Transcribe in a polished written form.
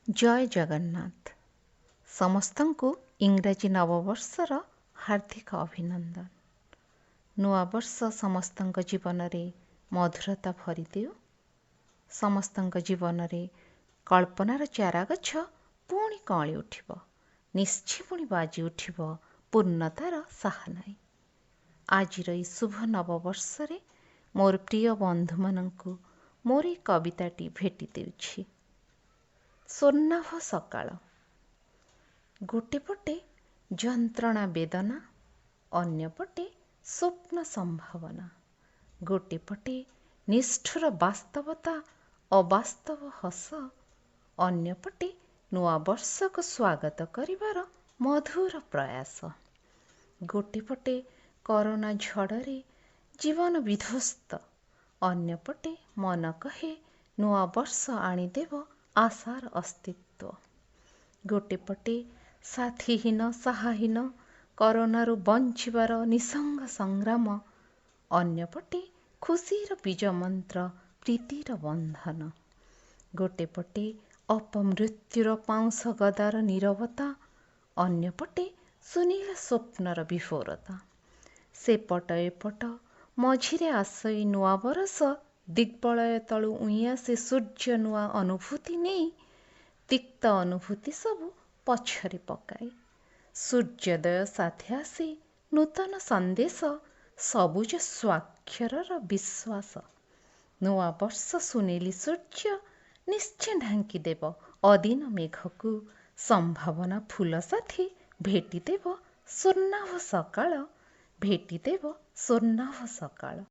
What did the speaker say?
ଜୟ ଜଗନ୍ନାଥ। ସମସ୍ତଙ୍କୁ ଇଂରାଜୀ ନବବର୍ଷର ହାର୍ଦ୍ଦିକ ଅଭିନନ୍ଦନ। ନୂଆବର୍ଷ ସମସ୍ତଙ୍କ ଜୀବନରେ ମଧୁରତା ଭରିଦେଉ, ସମସ୍ତଙ୍କ ଜୀବନରେ କଳ୍ପନାର ଚାରାଗଛ ପୁଣି କଅଁଳି ଉଠିବ, ନିଶ୍ଚେ ପୁଣି ବାଜି ଉଠିବ ପୂର୍ଣ୍ଣତାର ସାହାନାଇ। ଆଜିର ଏଇ ଶୁଭ ନବବର୍ଷରେ ମୋର ପ୍ରିୟ ବନ୍ଧୁମାନଙ୍କୁ ମୋର ଏଇ କବିତାଟି ଭେଟି ଦେଉଛି। ସ୍ୱର୍ଣ୍ଣାଭ ସକାଳ। ଗୋଟେ ପଟେ ଯନ୍ତ୍ରଣା ବେଦନା, ଅନ୍ୟପଟେ ସ୍ୱପ୍ନ ସମ୍ଭାବନା। ଗୋଟେ ପଟେ ନିଷ୍ଠୁର ବାସ୍ତବତା ଅବାସ୍ତବ ହସ, ଅନ୍ୟପଟେ ନୂଆବର୍ଷକୁ ସ୍ୱାଗତ କରିବାର ମଧୁର ପ୍ରୟାସ। ଗୋଟେ ପଟେ କରୋନା ଝଡ଼ରେ ଜୀବନ ବିଧ୍ୱସ୍ତ, ଅନ୍ୟପଟେ ମନ କହେ ନୂଆବର୍ଷ ଆଣିଦେବ ଆଶାର ଅସ୍ତିତ୍ୱ। ଗୋଟେ ପଟେ ସାଥୀହୀନ ସାହାହୀନ କରୋନାରୁ ବଞ୍ଚିବାର ନିଃସଙ୍ଗ ସଂଗ୍ରାମ, ଅନ୍ୟପଟେ ଖୁସିର ବୀଜମନ୍ତ୍ର ପ୍ରୀତିର ବନ୍ଧନ। ଗୋଟେ ପଟେ ଅପମୃତ୍ୟୁର ପାଉଁଶ ଗଦାର ନୀରବତା, ଅନ୍ୟପଟେ ସୁନୀଳ ସ୍ୱପ୍ନର ବିଭୋରତା। ସେପଟ ଏପଟ ମଝିରେ ଆସଇ ନୂଆ ବରଷ, ଦିଗ୍ବଳୟ ତଳୁ ଉଇଁ ଆସେ ସୂର୍ଯ୍ୟ ନୂଆ ଅନୁଭୂତି ନେଇ, ତିକ୍ତ ଅନୁଭୂତି ସବୁ ପଛରେ ପକାଇ। ସୂର୍ଯ୍ୟୋଦୟ ସାଥେ ଆସେ ନୂତନ ସନ୍ଦେଶ, ସବୁଜ ସ୍ୱାକ୍ଷରର ବିଶ୍ୱାସ। ନୂଆବର୍ଷ ସୁନେଲି ସୂର୍ଯ୍ୟ ନିଶ୍ଚେ ଢାଙ୍କିଦେବ ଅଦିନ ମେଘକୁ, ସମ୍ଭାବନା ଫୁଲ ସାଥେ ଭେଟିଦେବ ସ୍ୱର୍ଣ୍ଣାଭ ସକାଳ, ଭେଟିଦେବ ସ୍ୱର୍ଣ୍ଣାଭ ସକାଳ।